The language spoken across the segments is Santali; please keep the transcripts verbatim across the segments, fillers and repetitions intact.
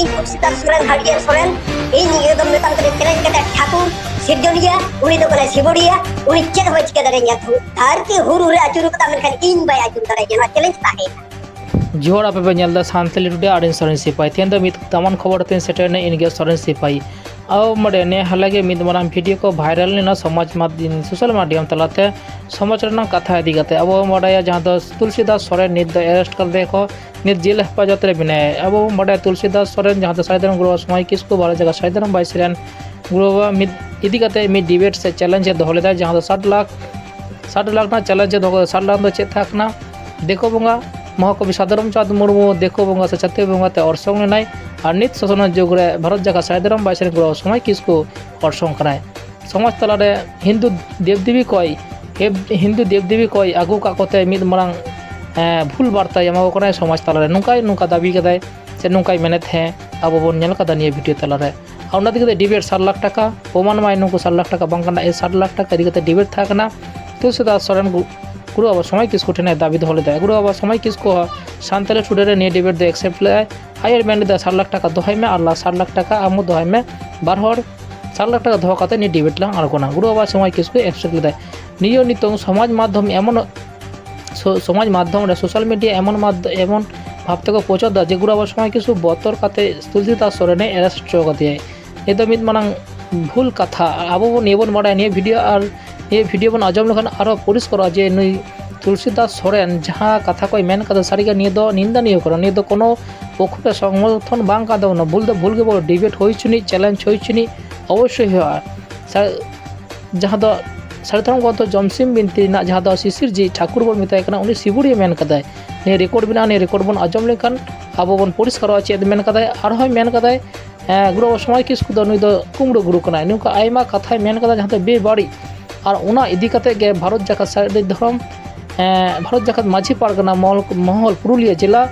ᱤᱧ ᱛᱩᱞᱥᱤᱫᱟᱥ ᱥᱚᱨᱮᱱ, ᱦᱟᱹᱨᱤᱭᱟᱹ ᱥᱚᱨᱮᱱ, ᱤᱧ ᱱᱤᱭᱟᱹ ᱫᱚᱢ ᱢᱮᱛᱟᱢ ᱠᱟᱱᱟ, ᱪᱮᱞᱮᱧᱡᱽ ᱠᱟᱛᱮ ᱴᱷᱟᱹᱠᱩᱨ ᱥᱤᱨᱡᱚᱱᱤᱭᱟᱹ, ᱩᱱᱤ ᱫᱚ ᱠᱟᱱᱟᱭ ᱥᱤᱵᱚᱲᱤᱭᱟᱹ, ᱩᱱᱤ ᱪᱮᱫ ᱦᱚᱸ ᱵᱟᱭ ᱪᱤᱠᱟᱹ ᱫᱟᱲᱮᱭᱟᱹᱧᱟ᱾ ᱫᱷᱟᱹᱨᱛᱤ ᱦᱩᱨ ᱦᱩᱨᱮ ᱟᱹᱪᱩᱨ ᱠᱟᱫᱟ, ᱢᱮᱱᱠᱷᱟᱱ ᱤᱧ ᱵᱟᱭ ᱟᱹᱪᱩᱨ ᱫᱟᱲᱮᱭᱟᱹᱧᱟ᱾ ᱱᱚᱣᱟ ᱪᱮᱞᱮᱧᱡᱽ ᱛᱟᱦᱮᱸᱭᱮᱱᱟ᱾ ᱡᱚᱦᱟᱨ, ᱟᱯᱮ ᱯᱮ ᱧᱮᱞ ᱮᱫᱟ ᱥᱟᱱᱛᱟᱞᱤ ᱴᱩᱰᱮ ᱟᱨ ᱤᱧ ᱥᱚᱨᱮᱱ ᱥᱤᱯᱟᱹᱭ᱾ ᱛᱮᱦᱮᱧ ᱫᱚ ᱢᱤᱫ ᱫᱟᱢᱟᱱ ᱠᱷᱚᱵᱚᱨ ᱟᱛᱮᱧ ᱥᱮᱴᱮᱨ ᱮᱱᱟ, ᱤᱧ ᱜᱮ ᱥᱚᱨᱮᱱ ᱥᱤᱯᱟᱹᱭ᱾ ᱟᱵᱚ ᱵᱟᱰᱟᱭᱟ, ᱱᱮ ᱦᱟᱞᱮ ᱜᱮ ᱢᱤᱫ ᱢᱟᱨᱟᱝ ᱵᱷᱤᱰᱤᱭᱳ ᱠᱚ ᱵᱷᱟᱭᱨᱟᱞ ᱞᱮᱱᱟ ᱥᱚᱢᱟᱡᱽ ᱢᱟᱫᱽ-, ᱥᱳᱥᱟᱞ ᱢᱤᱰᱤᱭᱟ ᱛᱟᱞᱟᱛᱮ᱾ ᱥᱚᱢᱟᱡᱽ ᱨᱮᱱᱟᱜ ᱠᱟᱛᱷᱟ ᱤᱫᱤ ᱠᱟᱛᱮ ᱟᱵᱚ ᱵᱚᱱ ᱵᱟᱰᱟᱭᱟ, ᱡᱟᱦᱟᱸ ᱫᱚ ᱛᱩᱞᱥᱤᱫᱟᱥ ᱥᱚᱨᱮᱱ ᱱᱤᱛ ᱫᱚ ᱮᱨᱮᱥᱴ ᱠᱟᱛᱮ ᱠᱚ ᱱᱤᱛ ᱡᱮᱞ ᱦᱮᱯᱟᱡᱚᱛ ᱨᱮ ᱢᱮᱱᱟᱭᱟ᱾ ᱟᱵᱚ ᱵᱚᱱ ᱵᱟᱰᱟᱭᱟ, ᱛᱩᱞᱥᱤᱫᱟᱥ ᱥᱚᱨᱮᱱ, ᱡᱟᱦᱟᱸ ᱫᱚ ᱥᱟᱹᱦᱤᱫ ᱨᱟᱢ ᱜᱩᱨᱩ ᱵᱟᱵᱟ ᱥᱚᱢᱟᱭ ᱠᱤᱥᱠᱩ ᱵᱟᱨᱚ ᱡᱟᱭᱜᱟ ᱥᱟᱹᱦᱤᱫ ᱨᱟᱢ ᱵᱟᱭᱤᱥ ᱨᱮᱱ ᱜᱩᱨᱩ ᱵᱟᱵᱟ ᱢᱤᱫ ᱤᱫᱤ ᱠᱟᱛᱮ ᱢᱤᱫ ᱰᱤᱵᱮᱴ ᱥᱮ ᱪᱮᱞᱮᱧᱡᱽ ᱮ ᱫᱚᱦᱚ ᱞᱮᱫᱟ, ᱡᱟᱦᱟᱸ ᱫᱚ ᱥᱟᱴ ᱞᱟᱠᱷ, ᱥᱟᱴ ᱞᱟᱠᱷ ᱨᱮᱱᱟᱜ ᱪᱮᱞᱮᱧᱡᱽ ᱮ ᱫᱚᱦᱚ ᱠᱮᱫᱟ᱾ ᱥᱟᱴ ᱞᱟᱠᱷ ᱫᱚ ᱪᱮᱫ ᱛᱟᱦᱮᱸ ᱠᱟᱱᱟ? ᱫᱤᱠᱩ ᱵᱚᱸᱜᱟ, ᱢᱚᱦᱟᱠᱚᱵᱤ ᱥᱟᱫᱷᱩ ᱨᱟᱢᱪᱟᱸᱫᱽ ᱢᱩᱨᱢᱩ ᱫᱤᱠᱩ ᱵᱚᱸᱜᱟ ᱥᱮ ᱪᱷᱟᱹᱛᱤᱠ ᱵᱚᱸᱜᱟ ᱛᱮ ᱚᱨᱥᱚᱝ ᱞᱮᱱᱟᱭ᱾ ᱟᱨ ᱱᱤᱛ ᱥᱟᱥᱚᱱ ᱡᱩᱜᱽ ᱨᱮ ᱵᱷᱟᱨᱚᱛ ᱡᱟᱠᱟᱛ ᱥᱟᱹᱦᱤᱫ ᱨᱟᱢ ᱵᱟᱭᱤᱥ ᱨᱮᱱ ᱜᱩᱨᱩ ᱵᱟᱵᱟ ᱥᱚᱢᱟᱭ ᱠᱤᱥᱠᱩ ᱚᱨᱥᱚᱝ ᱠᱟᱱᱟᱭ᱾ ᱥᱚᱢᱟᱡᱽ ᱛᱟᱞᱟᱨᱮ ᱦᱤᱱᱫᱩ ᱫᱮᱵᱽᱫᱮᱵᱤ ᱠᱚᱭ, ᱦᱮᱵ-, ᱦᱤᱱᱫᱩ ᱫᱮᱵᱽᱫᱮᱵᱤ ᱠᱚᱭ ᱟᱹᱜᱩ ᱠᱟᱜ ᱠᱚᱛᱮ ᱢᱤᱫ ᱢᱟᱨᱟᱝ, ᱮᱸ, ᱵᱷᱩᱞ ᱵᱟᱨᱛᱟᱭ ᱮᱢᱟ ᱠᱚ ᱠᱟᱱᱟᱭ ᱥᱚᱢᱟᱡᱽ ᱛᱟᱞᱟᱨᱮ᱾ ᱱᱚᱝᱠᱟᱭ, ᱱᱚᱝᱠᱟ ᱫᱟᱹᱵᱤ ᱠᱟᱫᱟᱭ ᱥᱮ ᱱᱚᱝᱠᱟᱭ ᱢᱮᱱᱮᱫ, ᱦᱮᱸ, ᱟᱵᱚ ᱵᱚᱱ ᱧᱮᱞ ᱠᱟᱫᱟ ᱱᱤᱭᱟᱹ ᱵᱷᱤᱰᱤᱭᱳ ᱛᱟᱞᱟᱨᱮ᱾ ᱟᱨ ᱚᱱᱟ ᱤᱫᱤ ᱠᱟᱛᱮ ᱰᱤᱵᱮᱴ ᱥᱟᱴ ᱞᱟᱠᱷ ᱴᱟᱠᱟ, ᱯᱨᱚᱢᱟᱱ ᱢᱟᱭ ᱱᱩᱠᱩ ᱥᱟᱴ ᱞᱟᱠᱷ ᱴᱟᱠᱟ ᱵᱟᱝ ᱠᱟᱱᱟ, ᱮ ᱥᱟᱴ ᱞᱟᱠᱷ ᱴᱟᱠᱟ ᱤᱫᱤ ᱠᱟᱛᱮ ᱰᱤᱵᱮᱴ ᱛᱟᱦᱮᱸ ᱠᱟᱱᱟ᱾ ᱛᱩᱞᱥᱤᱫᱟᱥ ᱥᱚᱨᱮᱱ ᱜᱩ-, ᱜᱩᱨᱩ ᱵᱟᱵᱟ ᱥᱚᱢᱟᱭ ᱠᱤᱥᱠᱩ ᱴᱷᱮᱱ ᱮ ᱫᱟᱹᱵᱤ ᱫᱚᱦᱚ ᱞᱮᱫᱟ᱾ ᱜᱩᱨᱩ ᱵᱟᱵᱟ ᱥᱚᱢᱟᱭ ᱠᱤᱥᱠᱩ ᱦᱚᱸ ᱥᱟᱱᱛᱟᱞᱤ ᱴᱩᱰᱮ ᱨᱮ ᱱᱤᱭᱟᱹ ᱰᱤᱵᱮᱴ ᱫᱚ ᱮᱠᱥᱮᱯᱴ ᱞᱮᱫᱟᱭ᱾ ᱟᱡ ᱮ ᱢᱮᱱ ᱞᱮᱫᱟ, "ᱥᱟᱴ ᱞᱟᱠᱷ ᱴᱟᱠᱟ ᱫᱚᱦᱚᱭ ᱢᱮ ᱟᱨ ᱞᱟ-, ᱥᱟᱴ ᱞᱟᱠᱷ ᱴᱟᱠᱟ ᱟᱢ ᱦᱚᱸ ᱫᱚᱦᱚᱭ ᱢᱮ, ᱵᱟᱨ ᱦᱚᱲ ᱥᱟᱴ ᱞᱟᱠᱷ ᱴᱟᱠᱟ ᱫᱚᱦᱚ ᱠᱟᱛᱮ ᱱᱤᱭᱟᱹ ᱰᱤᱵᱮᱴ ᱞᱟᱝ ᱟᱬᱜᱚᱱᱟ᱾" ᱜᱩᱨᱩ ᱵᱟᱵᱟ ᱥᱚᱢᱟᱭ ᱠᱤᱥᱠᱩ ᱮᱠᱥᱮᱯᱴ ᱞᱮᱫᱟᱭ᱾ ᱱᱤᱭᱟᱹ ᱱᱤᱛᱚᱝ ᱥᱚᱢᱟᱡᱽ ᱢᱟᱫᱽᱫᱷᱚᱢ ᱮᱢᱚᱱ, ᱥᱚ-, ᱥᱚᱢᱟᱡᱽ ᱢᱟᱫᱽᱫᱷᱚᱢ ᱨᱮ, ᱥᱳᱥᱟᱞ ᱢᱤᱰᱤᱭᱟ ᱮᱢᱚᱱ ᱢᱟᱫᱽ-, ᱮᱢᱚᱱ ᱵᱷᱟᱵᱽ ᱛᱮᱠᱚ ᱯᱨᱚᱪᱟᱨ ᱫᱟ ᱡᱮ ᱜᱩᱨᱩ ᱵᱟᱵᱟ ᱥᱚᱢᱟᱭ ᱠᱤᱥᱠᱩ ᱵᱚᱛᱚᱨ ᱠᱟᱛᱮ ᱛᱩᱞᱥᱤᱫᱟᱥ ᱥᱚᱨᱮᱱᱮ ᱮᱨᱮᱥᱴ ᱦᱚᱪᱚ ᱠᱟᱫᱮᱭᱟᱭ᱾ ᱱᱤᱭᱟᱹ ᱫᱚ ᱢᱤᱫ ᱢᱟᱨᱟᱝ ᱵᱷᱩᱞ ᱠᱟᱛᱷᱟ᱾ ᱟᱵᱚ ᱵᱚᱱ, ᱱᱤᱭᱟᱹ ᱵᱚᱱ ᱵᱟᱲᱟᱭᱟ, ᱱᱤᱭᱟᱹ ᱵᱷᱤᱰᱤᱭᱳ ᱟᱨ ᱱᱤᱭᱟᱹ ᱵᱷᱤᱰᱤᱭᱳ ᱵᱚᱱ ᱟᱸᱡᱚᱢ ᱞᱮᱠᱷᱟᱱ ᱟᱨᱚ ᱯᱚᱨᱤᱥᱠᱟᱨᱚᱜᱼᱟ ᱡᱮ ᱱᱩᱭ ᱛᱩᱞᱥᱤᱫᱟᱥ ᱥᱚᱨᱮᱱ ᱡᱟᱦᱟᱸ ᱠᱟᱛᱷᱟ ᱠᱚᱭ ᱢᱮᱱ ᱠᱟᱫᱟ, ᱥᱟᱹᱨᱤᱜᱮ ᱱᱤᱭᱟᱹ ᱫᱚ ᱱᱤᱱᱫᱟᱱᱤᱭᱚ ᱠᱟᱱᱟ᱾ ᱱᱤᱭᱟᱹ ᱫᱚ ᱠᱚᱱᱚ ᱯᱚᱠᱠᱷᱚ ᱜᱮ ᱥᱚᱢᱚᱨᱛᱷᱚᱱ ᱵᱟᱝ ᱠᱟᱱ ᱛᱟᱵᱚᱱᱟ᱾ ᱵᱷᱩᱞ ᱫᱚ ᱵᱷᱩᱞ ᱜᱮ ᱵᱚᱞᱚ, ᱰᱤᱵᱮᱴ ᱦᱩᱭ ᱦᱚᱪᱚᱱᱤᱡ, ᱪᱮᱞᱮᱧᱡᱽ ᱦᱩᱭ ᱦᱚᱪᱚᱱᱤᱡ, ᱚᱵᱚᱥᱥᱳᱭ ᱦᱩᱭᱩᱜᱼᱟ᱾ ᱥᱟ-, ᱡᱟᱦᱟᱸ ᱫᱚ ᱥᱟᱹᱨᱤ ᱫᱷᱚᱨᱚᱢ ᱜᱨᱚᱱᱛᱷᱚ ᱡᱚᱢᱥᱤᱢ ᱵᱤᱱᱛᱤ ᱨᱮᱱᱟᱜ ᱡᱟᱦᱟᱸ ᱫᱚ ᱥᱤᱥᱤᱨ ᱡᱤ ᱴᱷᱟᱹᱠᱩᱨ ᱵᱚᱱ ᱢᱮᱛᱟᱭ ᱠᱟᱱᱟ, ᱩᱱᱤ ᱥᱤᱵᱩᱲᱤᱭᱟᱹ ᱢᱮᱱ ᱠᱟᱫᱟᱭ᱾ ᱱᱤᱭᱟᱹ ᱨᱮᱠᱚᱨᱰ ᱢᱮᱱᱟᱜᱼᱟ, ᱱᱤᱭᱟᱹ ᱨᱮᱠᱚᱨᱰ ᱵᱚᱱ ᱟᱸᱡᱚᱢ ᱞᱮᱱᱠᱷᱟᱱ ᱟᱵᱚ ᱵᱚᱱ ᱯᱚᱨᱤᱥᱠᱟᱨᱚᱜᱼᱟ ᱪᱮᱫ ᱢᱮᱱ ᱠᱟᱫᱟᱭ᱾ ᱟᱨᱦᱚᱸᱭ ᱢᱮᱱ ᱠᱟᱫᱟᱭ, ᱮᱸ, ᱜᱩᱨᱩ ᱵᱟᱵᱟ ᱥᱚᱢᱟᱭ ᱠᱤᱥᱠᱩ ᱫᱚ ᱱᱩᱭ ᱫᱚ ᱠᱩᱢᱲᱩ ᱜᱩᱨᱩ ᱠᱟᱱᱟᱭ᱾ ᱱᱚᱝᱠᱟ ᱟᱭᱢᱟ ᱠᱟᱛᱷᱟᱭ ᱢᱮᱱ ᱠᱟᱫᱟ ᱡᱟᱦᱟᱸ ᱫᱚ ᱵᱮᱵᱟᱹᱲᱤᱡ᱾ ᱟᱨ ᱚᱱᱟ ᱤᱫᱤ ᱠᱟᱛᱮ ᱜᱮ ᱵᱷᱟᱨᱚᱛ ᱡᱟᱠᱟᱛ ᱥᱟᱹᱨᱤ ᱫᱷᱚᱨᱚᱢ, ᱮᱸ, ᱵᱷᱟᱨᱚᱛ ᱡᱟᱠᱟᱛ ᱢᱟᱹᱡᱷᱤ ᱯᱟᱨᱜᱟᱱᱟ ᱢᱚᱦᱚᱞ, ᱢᱚᱦᱚᱞ ᱯᱩᱨᱩᱞᱤᱭᱟᱹ ᱡᱮᱞᱟ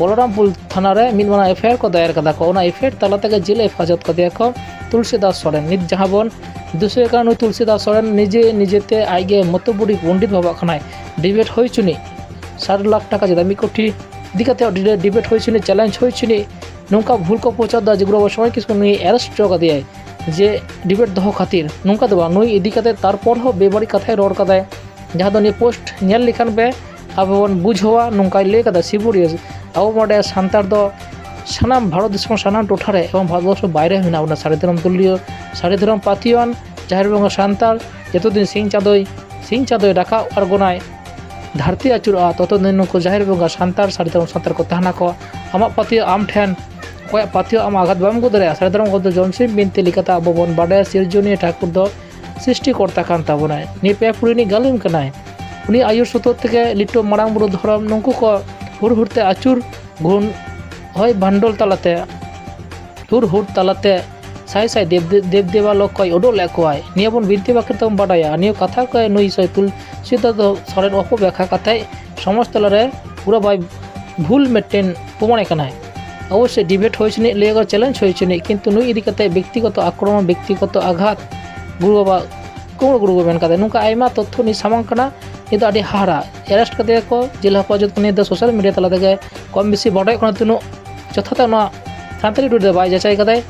ᱵᱚᱞᱚᱨᱟᱢᱯᱩᱨ ᱛᱷᱟᱱᱟ ᱨᱮ ᱢᱤᱫ ᱢᱟᱨᱟᱝ ᱮᱯᱷ ᱟᱭ ᱟᱨ ᱠᱚ ᱫᱟᱭᱮᱨ ᱠᱟᱫᱟ ᱠᱚ᱾ ᱚᱱᱟ ᱮᱯᱷ ᱟᱭ ᱟᱨ ᱛᱟᱞᱟ ᱛᱮᱜᱮ ᱡᱮᱞ ᱦᱮᱯᱟᱡᱚᱛ ᱠᱟᱫᱮᱭᱟ ᱠᱚ ᱛᱩᱞᱥᱤᱫᱟᱥ ᱥᱚᱨᱮᱱ᱾ ᱱᱤᱛ ᱡᱟᱦᱟᱸ ᱵᱚᱱ ᱫᱩᱥᱤᱭᱮ ᱠᱟᱱᱟ, ᱱᱩᱭ ᱛᱩᱞᱥᱤᱫᱟᱥ ᱥᱚᱨᱮᱱ ᱱᱤᱡᱮ ᱱᱤᱡᱮᱛᱮ ᱟᱡᱜᱮ ᱢᱚᱛᱚᱵᱩᱰᱤ ᱯᱚᱱᱰᱤᱛ ᱵᱟᱵᱟᱜ ᱠᱟᱱᱟᱭ᱾ ᱰᱤᱵᱮᱴ ᱦᱩᱭ ᱦᱚᱪᱚᱱᱤᱡ, ᱥᱟᱴ ᱞᱟᱠᱷ ᱴᱟᱠᱟ ᱪᱮᱫᱟᱜ ᱢᱤᱫ ᱠᱳᱴᱤ ᱤᱫᱤ ᱠᱟᱛᱮ ᱰᱤᱵᱮᱴ ᱦᱩᱭ ᱦᱚᱪᱚᱱᱤᱡ, ᱪᱮᱞᱮᱧᱡᱽ ᱦᱩᱭ ᱦᱚᱪᱚᱱᱤᱡ, ᱱᱚᱝᱠᱟ ᱵᱷᱩᱞ ᱠᱚ ᱯᱨᱚᱪᱟᱨ ᱫᱟ ᱡᱮ ᱜᱩᱨᱩ ᱵᱟᱵᱟ ᱥᱚᱢᱚᱭ ᱠᱤᱥᱠᱩ ᱱᱩᱭ ᱮᱨᱮᱥᱴ ᱦᱚᱪᱚ ᱠᱟᱫᱮᱭᱟᱭ ᱡᱮ ᱰᱤᱵᱮᱴ ᱫᱚᱦᱚ ᱠᱷᱟᱹᱛᱤᱨ᱾ ᱱᱚᱝᱠᱟ ᱫᱚ ᱵᱟᱝ, ᱱᱩᱭ ᱤᱫᱤ ᱠᱟᱛᱮ ᱛᱟᱨᱯᱚᱨ ᱦᱚᱸ ᱵᱮᱵᱟᱹᱲᱤᱡ ᱠᱟᱛᱷᱟᱭ ᱨᱚᱲ ᱠᱟᱫᱟᱭ, ᱡᱟᱦᱟᱸ ᱫᱚ ᱱᱤᱭᱟᱹ ᱯᱳᱥᱴ ᱧᱮᱞ ᱞᱮᱠᱷᱟᱱ ᱯᱮ ᱟᱵᱚ ᱵᱚᱱ ᱵᱩᱡᱷᱟᱹᱣᱟ᱾ ᱱᱚᱝᱠᱟᱭ ᱞᱟᱹᱭ ᱠᱟᱫᱟ ᱥᱤᱵᱩᱨᱤᱭᱟᱹ, ᱟᱵᱚ ᱱᱚᱰᱮ ᱥᱟᱱᱛᱟᱲ ᱫᱚ ᱥᱟᱱᱟᱢ ᱵᱷᱟᱨᱚᱛ ᱫᱤᱥᱚᱢ ᱥᱟᱱᱟᱢ ᱴᱚᱴᱷᱟ ᱨᱮ ᱮᱵᱚᱝ ᱵᱷᱟᱨᱚᱛ ᱵᱚᱨᱥᱚ ᱵᱟᱭᱨᱮ ᱦᱚᱸ ᱢᱮᱱᱟᱜ ᱵᱚᱱᱟ, ᱥᱟᱹᱨᱤ ᱫᱷᱚᱨᱚᱢ ᱛᱩᱞᱤᱭᱟᱹ, ᱥᱟᱹᱨᱤ ᱫᱷᱚᱨᱚᱢ ᱯᱟᱹᱛᱭᱟᱹᱣᱟᱱ ᱡᱟᱦᱮᱨ ᱵᱚᱸᱜᱟ ᱥᱟᱱᱛᱟᱲ᱾ ᱡᱚᱛᱚ ᱫᱤᱱ ᱥᱤᱧ ᱪᱟᱸᱫᱚᱭ ᱥᱤᱧ ᱪᱟᱸᱫᱚᱭ ᱨᱟᱠᱟᱵ ᱟᱬᱜᱚᱱᱟᱭ, ᱫᱷᱟᱹᱨᱛᱤ ᱟᱹᱪᱩᱨᱚᱜᱼᱟ, ᱛᱚᱛᱚ ᱫᱤᱱ ᱱᱩᱠᱩ ᱡᱟᱦᱮᱨ ᱵᱚᱸᱜᱟ ᱥᱟᱱᱛᱟᱲ, ᱥᱟᱹᱨᱤ ᱫᱷᱚᱨᱚᱢ ᱥᱟᱱᱛᱟᱲ ᱠᱚ ᱛᱟᱦᱮᱱᱟᱠᱚ᱾ ᱟᱢᱟᱜ ᱯᱟᱹᱛᱭᱟᱹᱣ ᱟᱢ ᱴᱷᱮᱱ, ᱚᱠᱚᱭᱟᱜ ᱯᱟᱹᱛᱭᱟᱹᱣ ᱟᱢ ᱟᱜᱷᱟᱛ ᱵᱟᱢ ᱟᱹᱜᱩ ᱫᱟᱲᱮᱭᱟᱜᱼᱟ᱾ ᱥᱟᱹᱨᱤ ᱫᱷᱚᱨᱚᱢ ᱜᱨᱚᱱᱛᱷᱚ ᱡᱚᱢᱥᱤᱢ ᱵᱤᱱᱛᱤ ᱞᱮᱠᱟᱛᱮ ᱟᱵᱚ ᱵᱚᱱ ᱵᱟᱰᱟᱭᱟ, ᱥᱤᱨᱡᱚᱱᱤᱭᱟᱹ ᱴᱷᱟᱹᱠᱩᱨ ᱫᱚ ᱥᱨᱤᱥᱴᱤ ᱠᱚᱨᱛᱟ ᱠᱟᱱ ᱛᱟᱵᱚᱱᱟᱭ᱾ ᱱᱤᱭᱟᱹ ᱯᱮ ᱯᱩᱨᱤᱱᱤᱡ ᱜᱟᱹᱞᱤᱢ ᱠᱟᱱᱟᱭ᱾ ᱩᱱᱤ ᱟᱹᱭᱩᱨ ᱥᱩᱛᱩᱜ ᱛᱮᱜᱮ ᱞᱤᱴᱟᱹ ᱢᱟᱨᱟᱝ ᱵᱩᱨᱩ ᱫᱷᱚᱨᱚᱢ ᱱᱩᱠᱩ ᱠᱚ ᱦᱩᱨ ᱦᱩᱨᱛᱮ ᱟᱹᱪᱩᱨ ᱜᱷᱩᱱ ᱦᱚᱭ ᱵᱷᱟᱱᱰᱚᱞ ᱛᱟᱞᱟᱛᱮ ᱦᱩᱨ ᱦᱩᱨ ᱛᱟᱞᱟᱛᱮ ᱥᱟᱭ ᱥᱟᱭ ᱫᱮᱵ ᱫᱮᱵ ᱫᱮᱵ ᱫᱮᱵᱟ ᱞᱳᱠ ᱠᱷᱚᱱ ᱩᱰᱩᱠ ᱞᱮᱫ ᱠᱚᱣᱟᱭ᱾ ᱱᱤᱭᱟᱹ ᱵᱚᱱ ᱵᱤᱱᱛᱤ ᱵᱟᱠᱷᱮᱲ ᱛᱮᱵᱚᱱ ᱵᱟᱰᱟᱭᱟ᱾ ᱱᱤᱭᱟᱹ ᱠᱟᱛᱷᱟ ᱠᱚ ᱱᱩᱭ ᱥᱚᱭ ᱛᱩᱞᱥᱤᱫᱟᱥ ᱫᱚ ᱥᱚᱨᱮᱱ ᱚᱯᱚᱵᱭᱟᱠᱷᱟ ᱠᱟᱛᱮ ᱥᱚᱢᱟᱡᱽ ᱛᱟᱞᱟᱨᱮ ᱯᱩᱨᱟᱹ ᱵᱟᱭ ᱵᱷᱩᱞ ᱢᱤᱫᱴᱮᱱ ᱯᱨᱚᱢᱟᱬᱮ ᱠᱟᱱᱟᱭ᱾ ᱚᱵᱚᱥᱥᱳᱭ ᱰᱤᱵᱮᱴ ᱦᱩᱭ ᱪᱩᱱᱤᱡ, ᱞᱟᱹᱭ ᱟᱠᱚ ᱪᱮᱞᱮᱧᱡᱽ ᱦᱩᱭ ᱪᱩᱱᱤᱡ, ᱠᱤᱱᱛᱩ ᱱᱩᱭ ᱤᱫᱤ ᱠᱟᱛᱮ ᱵᱮᱠᱛᱤᱜᱚᱛᱚ ᱟᱠᱨᱚᱢᱚᱱ, ᱵᱮᱠᱛᱤᱜᱚᱛᱚ ᱟᱜᱷᱟᱛ, ᱜᱩᱨᱩ ᱵᱟᱵᱟ, ᱠᱩᱢᱲᱩ ᱜᱩᱨᱩ ᱵᱟᱵᱟ ᱢᱮᱱ ᱠᱟᱛᱮ ᱱᱚᱝᱠᱟ ᱟᱭᱢᱟ ᱛᱚᱛᱛᱷᱚ ᱱᱤᱭᱟᱹ ᱥᱟᱢᱟᱝ ᱠᱟᱱᱟ᱾ ᱱᱤᱭᱟᱹ ᱫᱚ ᱟᱹᱰᱤ ᱦᱟᱦᱟᱲᱟ᱾ ᱮᱨᱮᱥᱴ ᱠᱟᱫᱮᱭᱟ ᱠᱚ, ᱡᱮᱞ ᱦᱮᱯᱟᱡᱚᱛ ᱠᱷᱚᱱ᱾ ᱱᱤᱭᱟᱹ ᱫᱚ ᱥᱳᱥᱟᱞ ᱢᱤᱰᱤᱭᱟ ᱛᱟᱞᱟ ᱛᱮᱜᱮ ᱠᱚᱢ ᱵᱮᱥᱤ ᱵᱟᱰᱟᱭᱚᱜ ᱠᱟᱱᱟ᱾ ᱛᱤᱱᱟᱹᱜ ᱡᱚᱛᱷᱟᱛᱟ ᱱᱚᱣᱟ ᱥᱟᱱᱛᱟᱲᱤ ᱴᱩᱰᱮ ᱫᱚ ᱵᱟᱭ ᱡᱟᱪᱟᱭ ᱠᱟᱫᱟᱭ᱾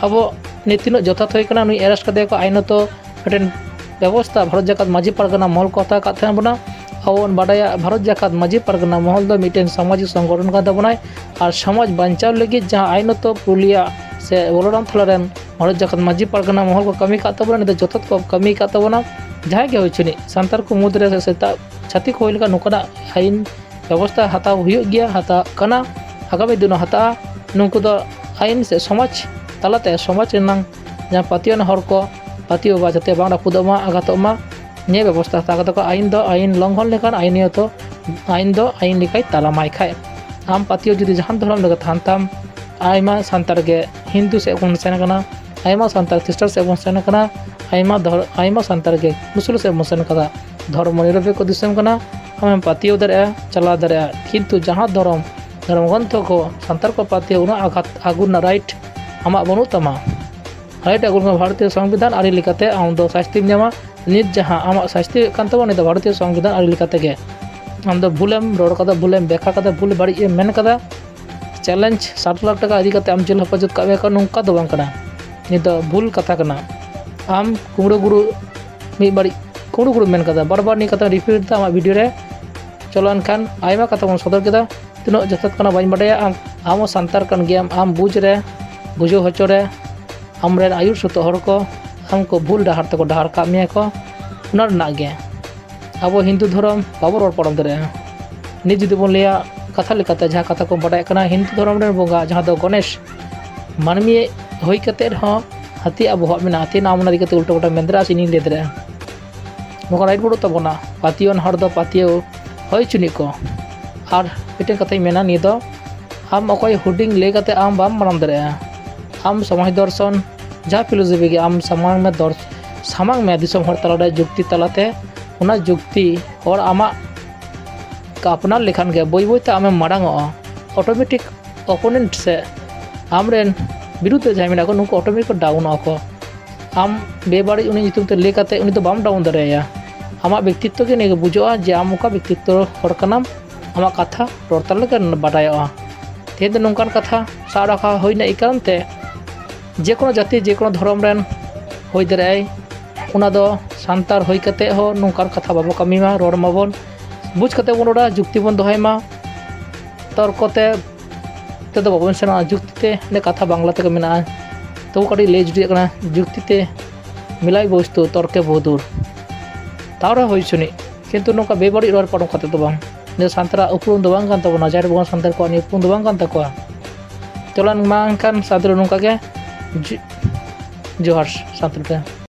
ᱟᱵᱚ ᱱᱤᱭᱟᱹ ᱛᱤᱱᱟᱹᱜ ᱡᱚᱛᱷᱟᱛ ᱦᱩᱭ ᱠᱟᱱᱟ, ᱱᱩᱭ ᱮᱨᱮᱥᱴ ᱠᱟᱫᱮᱭᱟ ᱠᱚ ᱟᱭᱤᱱᱚᱛᱚ ᱢᱤᱫᱴᱮᱱ ᱵᱮᱵᱚᱥᱛᱷᱟ ᱵᱷᱟᱨᱚᱛ ᱡᱟᱠᱟᱛ ᱢᱟᱹᱡᱷᱤ ᱯᱟᱨᱜᱟᱱᱟ ᱢᱚᱦᱚᱞ ᱠᱚ ᱦᱟᱛᱟᱣ ᱟᱠᱟᱫ ᱛᱟᱦᱮᱸ ᱵᱚᱱᱟ᱾ ᱟᱵᱚ ᱵᱚᱱ ᱵᱟᱰᱟᱭᱟ ᱵᱷᱟᱨᱚᱛ ᱡᱟᱠᱟᱛ ᱢᱟᱹᱡᱷᱤ ᱯᱟᱨᱜᱟᱱᱟ ᱢᱚᱦᱚᱞ ᱫᱚ ᱢᱤᱫᱴᱮᱱ ᱥᱟᱢᱟᱡᱤᱠ ᱥᱚᱝᱜᱚᱴᱷᱚᱱ ᱠᱟᱱ ᱛᱟᱵᱚᱱᱟᱭ ᱟᱨ ᱥᱚᱢᱟᱡᱽ ᱵᱟᱧᱪᱟᱣ ᱞᱟᱹᱜᱤᱫ ᱡᱟᱦᱟᱸ ᱟᱭᱤᱱᱚᱛᱚ ᱯᱩᱨᱩᱞᱤᱭᱟ ᱥᱮ ᱵᱚᱞᱚᱨᱟᱢ ᱛᱷᱟᱱᱟ ᱨᱮᱱ ᱵᱷᱟᱨᱚᱛ ᱡᱟᱠᱟᱛ ᱢᱟᱹᱡᱷᱤ ᱯᱟᱨᱜᱟᱱᱟ ᱢᱚᱦᱚᱞ ᱠᱚ ᱠᱟᱹᱢᱤ ᱠᱟᱜ ᱛᱟᱵᱚᱱᱟ, ᱱᱤᱛᱚᱜ ᱡᱚᱛᱚ ᱠᱚ ᱠᱟᱹᱢᱤ ᱠᱟᱜ ᱛᱟᱵᱚᱱᱟ᱾ ᱡᱟᱦᱟᱸᱭ ᱜᱮ ᱦᱩᱭ ᱪᱩᱱᱤᱡ, ᱥᱟᱱᱛᱟᱲ ᱠᱚ ᱢᱩᱫᱽᱨᱮ ᱥᱮ ᱥᱮᱛᱟᱜ ᱪᱷᱟᱹᱛᱤᱠ ᱦᱩᱭ ᱞᱮᱠᱷᱟᱱ ᱱᱚᱝᱠᱟᱱᱟᱜ ᱟᱭᱤᱱ ᱵᱮᱵᱚᱥᱛᱷᱟ ᱦᱟᱛᱟᱣ ᱦᱩᱭᱩᱜ ᱜᱮᱭᱟ, ᱦᱟᱛᱟᱜ ᱠᱟᱱᱟ, ᱟᱜᱟᱢᱤ ᱫᱤᱱ ᱦᱚᱸ ᱦᱟᱛᱟᱜᱼᱟ᱾ ᱱᱩᱠᱩ ᱫᱚ ᱟᱭᱤᱱ ᱥᱮ ᱥᱚᱢᱟᱡᱽ ᱛᱟᱞᱟᱛᱮ ᱥᱚᱢᱟᱡᱽ ᱨᱮᱱᱟᱝ ᱡᱟᱦᱟᱸ ᱯᱟᱹᱛᱭᱟᱹᱣᱟᱱ ᱦᱚᱲ ᱠᱚ ᱯᱟᱹᱛᱭᱟᱹᱣ ᱵᱟ ᱡᱟᱛᱮ ᱵᱟᱝ ᱨᱟᱹᱯᱩᱫᱚᱜ ᱢᱟ, ᱟᱜᱷᱟᱛᱚᱜ ᱢᱟ, ᱱᱤᱭᱟᱹ ᱵᱮᱵᱚᱥᱛᱷᱟ ᱦᱟᱛᱟᱣ ᱠᱟᱛᱮ ᱠᱚ ᱟᱭᱤᱱ ᱫᱚ ᱟᱭᱤᱱ ᱞᱚᱝᱜᱷᱚᱱ ᱞᱮᱠᱷᱟᱱ ᱟᱭᱤᱱᱤᱭᱚᱛᱚ ᱟᱭᱤᱱ ᱫᱚ ᱟᱭᱤᱱ ᱞᱮᱠᱟᱭ ᱛᱟᱞᱟᱢᱟᱭ ᱠᱷᱟᱡ᱾ ᱟᱢ ᱯᱟᱹᱛᱭᱟᱹᱣ ᱡᱩᱫᱤ ᱡᱟᱦᱟᱱ ᱫᱷᱚᱨᱚᱢ ᱨᱮᱜᱮ ᱛᱟᱦᱮᱱ ᱛᱟᱢ, ᱟᱭᱢᱟ ᱥᱟᱱᱛᱟᱲ ᱜᱮ ᱦᱤᱱᱫᱩ ᱥᱮᱫ ᱵᱚᱱ ᱥᱮᱱ ᱟᱠᱟᱱᱟ, ᱟᱭᱢᱟ ᱥᱟᱱᱛᱟᱲ ᱠᱷᱨᱤᱥᱴᱟᱱ ᱥᱮᱫ ᱵᱚᱱ ᱥᱮᱱ ᱟᱠᱟᱱᱟ, ᱟᱭᱢᱟ ᱫᱷᱚᱨ-, ᱟᱭᱢᱟ ᱥᱟᱱᱛᱟᱲ ᱜᱮ ᱢᱩᱥᱞᱟᱹ ᱥᱮᱫ ᱵᱚᱱ ᱥᱮᱱ ᱟᱠᱟᱫᱟ᱾ ᱫᱷᱚᱨᱢᱚ ᱱᱤᱨᱚᱯᱮᱠᱠᱷᱚ ᱫᱤᱥᱚᱢ ᱠᱟᱱᱟ, ᱟᱢᱮᱢ ᱯᱟᱹᱛᱭᱟᱹᱣ ᱫᱟᱲᱮᱭᱟᱜᱼᱟ, ᱪᱟᱞᱟᱣ ᱫᱟᱲᱮᱭᱟᱜᱼᱟ, ᱠᱤᱱᱛᱩ ᱡᱟᱦᱟᱸ ᱫᱷᱚᱨᱚᱢ, ᱫᱷᱚᱨᱢ ᱜᱨᱚᱱᱛᱷᱚ ᱠᱚ ᱥᱟᱱᱛᱟᱲ ᱠᱚ ᱯᱟᱹᱛᱭᱟᱹᱣ, ᱚᱱᱟ ᱟᱜᱷᱟᱛ ᱟᱹᱜᱩ ᱨᱮᱱᱟᱜ ᱨᱟᱭᱤᱴ ᱟᱢᱟᱜ ᱵᱟᱹᱱᱩᱜ ᱛᱟᱢᱟ᱾ ᱨᱟᱭᱤᱴ ᱟᱹᱜᱩ ᱨᱮᱱᱟᱜ ᱵᱷᱟᱨᱚᱛᱤᱭᱚ ᱥᱚᱝᱵᱤᱫᱷᱟᱱ ᱟᱹᱨᱤ ᱞᱮᱠᱟᱛᱮ ᱟᱢ ᱫᱚ ᱥᱟᱥᱛᱤᱢ ᱧᱟᱢᱟ᱾ ᱱᱤᱛ ᱡᱟᱦᱟᱸ ᱟᱢᱟᱜ ᱥᱟᱥᱛᱤ ᱦᱩᱭᱩᱜ ᱠᱟᱱ ᱛᱟᱢᱟ, ᱱᱤᱛ ᱫᱚ ᱵᱷᱟᱨᱚᱛᱤᱭᱚ ᱥᱚᱝᱵᱤᱫᱷᱟᱱ ᱟᱹᱨᱤ ᱞᱮᱠᱟ ᱛᱮᱜᱮ᱾ ᱟᱢ ᱫᱚ ᱵᱷᱩᱞᱮᱢ ᱨᱚᱲ ᱠᱟᱫᱟ, ᱵᱷᱩᱞᱮᱢ ᱵᱮᱠᱷᱟ ᱠᱟᱫᱟ, ᱵᱷᱩᱞ ᱵᱟᱹᱲᱤᱡ ᱮᱢ ᱢᱮᱱ ᱠᱟᱫᱟ, ᱪᱮᱞᱮᱧᱡᱽ ᱥᱟᱛ ᱞᱟᱠᱷ ᱴᱟᱠᱟ ᱤᱫᱤ ᱠᱟᱛᱮ ᱟᱢ ᱡᱮᱞ ᱦᱮᱯᱟᱡᱚᱛ ᱠᱟᱜ ᱢᱮᱭᱟ ᱠᱚ, ᱱᱚᱝᱠᱟ ᱫᱚ ᱵᱟᱝ ᱠᱟᱱᱟ᱾ ᱱᱤᱭᱟᱹ ᱫᱚ ᱵᱷᱩᱞ ᱠᱟᱛᱷᱟ ᱠᱟᱱᱟ᱾ ᱟᱢ ᱠᱩᱢᱲᱩ ᱜᱩᱲᱩ ᱢᱤᱫ ᱵᱟᱹᱲᱤᱡ ᱠᱩᱢᱲᱩ ᱜᱩᱲᱩ ᱢᱮᱱ ᱠᱟᱫᱟ, ᱵᱟᱨ ᱵᱟᱨ ᱱᱤᱭᱟᱹ ᱠᱟᱛᱷᱟ ᱨᱤᱯᱤᱴ ᱫᱟ ᱟᱢᱟᱜ ᱵᱷᱤᱰᱤᱭᱳ ᱨᱮ᱾ ᱪᱚᱞᱚ ᱮᱱᱠᱷᱟᱱ ᱟᱭᱢᱟ ᱠᱟᱛᱷᱟ ᱵᱚᱱ ᱥᱚᱫᱚᱨ ᱠᱮᱫᱟ, ᱛᱤᱱᱟᱹᱜ ᱡᱚᱛᱷᱟᱛ ᱠᱟᱱᱟ ᱵᱟᱹᱧ ᱵᱟᱰᱟᱭᱟ᱾ ᱟᱢ, ᱟᱢ ᱦᱚᱸ ᱥᱟᱱᱛᱟᱲ ᱠᱟᱱ ᱜᱮᱭᱟᱢ, ᱟᱢ ᱵᱩᱡᱽ ᱨᱮ, ᱵᱩᱡᱷᱟᱹᱣ ᱦᱚᱪᱚ ᱨᱮ, ᱟᱢᱨᱮᱱ ᱟᱹᱭᱩᱨ ᱥᱩᱛᱩᱜ ᱦᱚᱲ ᱠᱚ ᱟᱢ ᱠᱚ ᱵᱷᱩᱞ ᱰᱟᱦᱟᱨ ᱛᱮᱠᱚ ᱰᱟᱦᱟᱨ ᱠᱟᱜ ᱢᱮᱭᱟ ᱠᱚ, ᱚᱱᱟ ᱨᱮᱱᱟᱜ ᱜᱮ᱾ ᱟᱵᱚ ᱦᱤᱱᱫᱩ ᱫᱷᱚᱨᱚᱢ ᱵᱟᱵᱚ ᱨᱚᱲ ᱯᱟᱨᱚᱢ ᱫᱟᱲᱮᱭᱟᱜᱼᱟ᱾ ᱱᱤᱛ ᱡᱩᱫᱤ ᱵᱚᱱ ᱞᱟᱹᱭᱟ ᱠᱟᱛᱷᱟ ᱞᱮᱠᱟᱛᱮ, ᱡᱟᱦᱟᱸ ᱠᱟᱛᱷᱟ ᱠᱚ ᱵᱟᱰᱟᱭ ᱠᱟᱱᱟ, ᱦᱤᱱᱫᱩ ᱫᱷᱚᱨᱚᱢ ᱨᱮᱱ ᱵᱚᱸᱜᱟ ᱡᱟᱦᱟᱸ ᱫᱚ ᱜᱚᱱᱮᱥ, ᱢᱟᱹᱱᱢᱤ ᱦᱩᱭ ᱠᱟᱛᱮᱫ ᱦᱚᱸ ᱦᱟᱹᱛᱤᱭᱟᱜ ᱵᱚᱦᱚᱜ ᱢᱮᱱᱟᱜᱼᱟ, ᱛᱤᱱ ᱟᱢ ᱚᱱᱟ ᱤᱫᱤ ᱠᱟᱛᱮ ᱩᱞᱴᱟᱹ ᱯᱩᱞᱴᱟᱹ ᱢᱮᱱ ᱫᱟᱲᱮᱭᱟᱜᱼᱟ ᱥᱮ ᱤᱧᱤᱧ ᱞᱟᱹᱭ ᱫᱟᱲᱮᱭᱟᱜᱼᱟ᱾ ᱱᱚᱝᱠᱟ ᱨᱟᱭᱤᱴ ᱵᱟᱹᱱᱩᱜ ᱛᱟᱵᱚᱱᱟ᱾ ᱯᱟᱹᱛᱭᱟᱹᱣᱟᱱ ᱦᱚᱲ ᱫᱚ ᱯᱟᱹᱛᱭᱟᱹᱣ ᱦᱩᱭ ᱦᱚᱪᱚᱱᱤᱡ ᱠᱚ᱾ ᱟᱨ ᱢᱤᱫᱴᱮᱱ ᱠᱟᱛᱷᱟᱧ ᱢᱮᱱᱟ, ᱱᱤᱭᱟᱹ ᱫᱚ ᱟᱢ ᱚᱠᱚᱭ ᱦᱩᱰᱤᱧ ᱞᱟᱹᱭ ᱠᱟᱛᱮ ᱟᱢ ᱵᱟᱢ ᱢᱟᱲᱟᱝ ᱫᱟᱲᱮᱭᱟᱜᱼᱟ᱾ ᱟᱢ ᱥᱚᱢᱟᱡᱽ ᱫᱚᱨᱥᱚᱱ, ᱡᱟᱦᱟᱸ ᱯᱷᱤᱞᱳᱡᱚᱯᱷᱤ ᱜᱮ ᱟᱢ ᱥᱟᱢᱟᱝ ᱢᱮ, ᱫᱚᱨ-, ᱥᱟᱢᱟᱝ ᱢᱮ ᱫᱤᱥᱚᱢ ᱦᱚᱲ ᱛᱟᱞᱟᱨᱮ ᱡᱩᱠᱛᱤ ᱛᱟᱞᱟᱛᱮ, ᱚᱱᱟ ᱡᱩᱠᱛᱤ ᱦᱚᱲ ᱟᱢᱟᱜ ᱟᱯᱱᱟᱨ ᱞᱮᱠᱷᱟᱱ ᱜᱮ ᱵᱟᱹᱭ ᱵᱟᱹᱭ ᱛᱮ ᱟᱢᱮᱢ ᱢᱟᱲᱟᱝ ᱚᱜᱼᱟ᱾ ᱚᱴᱳᱢᱮᱴᱤᱠ ᱚᱯᱳᱱᱮᱱᱴ ᱥᱮ ᱟᱢᱨᱮᱱ ᱵᱤᱨᱩᱫᱷ ᱨᱮ ᱡᱟᱦᱟᱸᱭ ᱢᱮᱱᱟᱜ ᱠᱚ, ᱱᱩᱠᱩ ᱚᱴᱳᱢᱮᱴᱤᱠ ᱠᱚ ᱰᱟᱣᱩᱱᱚᱜᱼᱟ ᱠᱚ᱾ ᱟᱢ ᱵᱮᱵᱟᱹᱲᱤᱡ ᱩᱱᱤ ᱧᱩᱛᱩᱢ ᱛᱮ ᱞᱟᱹᱭ ᱠᱟᱛᱮ ᱩᱱᱤ ᱫᱚ ᱵᱟᱢ ᱰᱟᱣᱩᱱ ᱫᱟᱲᱮᱭᱟᱭᱟ᱾ ᱟᱢᱟᱜ ᱵᱮᱠᱛᱤᱛᱛᱚ ᱜᱮ ᱱᱤᱭᱟᱹ ᱜᱮ ᱵᱩᱡᱷᱟᱹᱜᱼᱟ ᱡᱮ ᱟᱢ ᱚᱠᱟ ᱵᱮᱠᱛᱤᱛᱛᱚ ᱦᱚᱲ ᱠᱟᱱᱟᱢ, ᱟᱢᱟᱜ ᱠᱟᱛᱷᱟ ᱨᱚᱲ ᱛᱟᱞᱟ ᱜᱮ ᱵᱟᱰᱟᱭᱚᱜᱼᱟ᱾ ᱛᱮᱦᱮᱧ ᱫᱚ ᱱᱚᱝᱠᱟᱱ ᱠᱟᱛᱷᱟ ᱥᱟᱵ ᱨᱟᱠᱟᱵ ᱦᱩᱭᱱᱟ, ᱮᱭ ᱠᱟᱨᱚᱱ ᱛᱮ ᱡᱮ ᱠᱳᱱᱳ ᱡᱟᱹᱛᱤ, ᱡᱮ ᱠᱳᱱᱳ ᱫᱷᱚᱨᱚᱢ ᱨᱮᱱ ᱦᱩᱭ ᱫᱟᱲᱮᱭᱟᱜᱼᱟᱭ, ᱚᱱᱟ ᱫᱚ ᱥᱟᱱᱛᱟᱲ ᱦᱩᱭ ᱠᱟᱛᱮ ᱦᱚᱸ ᱱᱚᱝᱠᱟᱱ ᱠᱟᱛᱷᱟ ᱵᱟᱵᱚ ᱠᱟᱹᱢᱤ ᱢᱟ, ᱨᱚᱲ ᱢᱟᱵᱚᱱ, ᱵᱩᱡᱽ ᱠᱟᱛᱮ ᱵᱚᱱ ᱨᱚᱲᱟ, ᱡᱩᱠᱛᱤ ᱵᱚᱱ ᱫᱚᱦᱚᱭ ᱢᱟ᱾ ᱛᱚᱨᱠᱚ ᱛᱮ ᱛᱮᱫᱚ ᱵᱟᱵᱚᱱ ᱥᱮᱱᱚᱜᱼᱟ, ᱡᱩᱠᱛᱤ ᱛᱮ᱾ ᱚᱸᱰᱮ ᱠᱟᱛᱷᱟ ᱵᱟᱝᱞᱟ ᱛᱮᱜᱮ ᱢᱮᱱᱟᱜᱼᱟ, ᱛᱚᱵᱩ ᱠᱟᱹᱴᱤᱡ ᱞᱟᱹᱭ ᱡᱩᱴᱤᱭᱟᱜ ᱠᱟᱱᱟ, ᱡᱩᱠᱛᱤ ᱛᱮ ᱢᱤᱞᱟᱭ ᱵᱚᱥᱛᱩ ᱛᱚᱨᱠᱮ ᱵᱚᱦᱩᱫᱩᱨ᱾ ᱛᱟᱣ ᱨᱮᱦᱚᱸ ᱦᱩᱭ ᱦᱚᱪᱚᱱᱤᱡ, ᱠᱤᱱᱛᱩ ᱱᱚᱝᱠᱟ ᱵᱮᱵᱟᱹᱲᱤᱡ ᱨᱚᱲ ᱯᱟᱨᱚᱢ ᱠᱟᱛᱮ ᱫᱚ ᱵᱟᱝ᱾ ᱱᱤᱭᱟᱹ ᱥᱟᱱᱛᱟᱲᱟᱜ ᱩᱯᱨᱩᱢ ᱫᱚ ᱵᱟᱝ ᱠᱟᱱ ᱛᱟᱵᱚᱱᱟ, ᱡᱟᱦᱮᱨ ᱵᱚᱸᱜᱟ ᱥᱟᱱᱛᱟᱲ ᱠᱚᱣᱟᱜ ᱱᱤᱭᱟᱹ ᱩᱯᱨᱩᱢ ᱫᱚ ᱵᱟᱝ ᱠᱟᱱ ᱛᱟᱠᱚᱣᱟ᱾ ᱪᱚᱞᱚᱱ ᱢᱟ ᱮᱱᱠᱷᱟᱱ ᱥᱟᱱᱛᱟᱲ ᱱᱚᱝᱠᱟ ᱜᱮ᱾ ᱡᱚ-, ᱡᱚᱦᱟᱨ ᱥᱟᱱᱛᱟᱲ ᱛᱮ᱾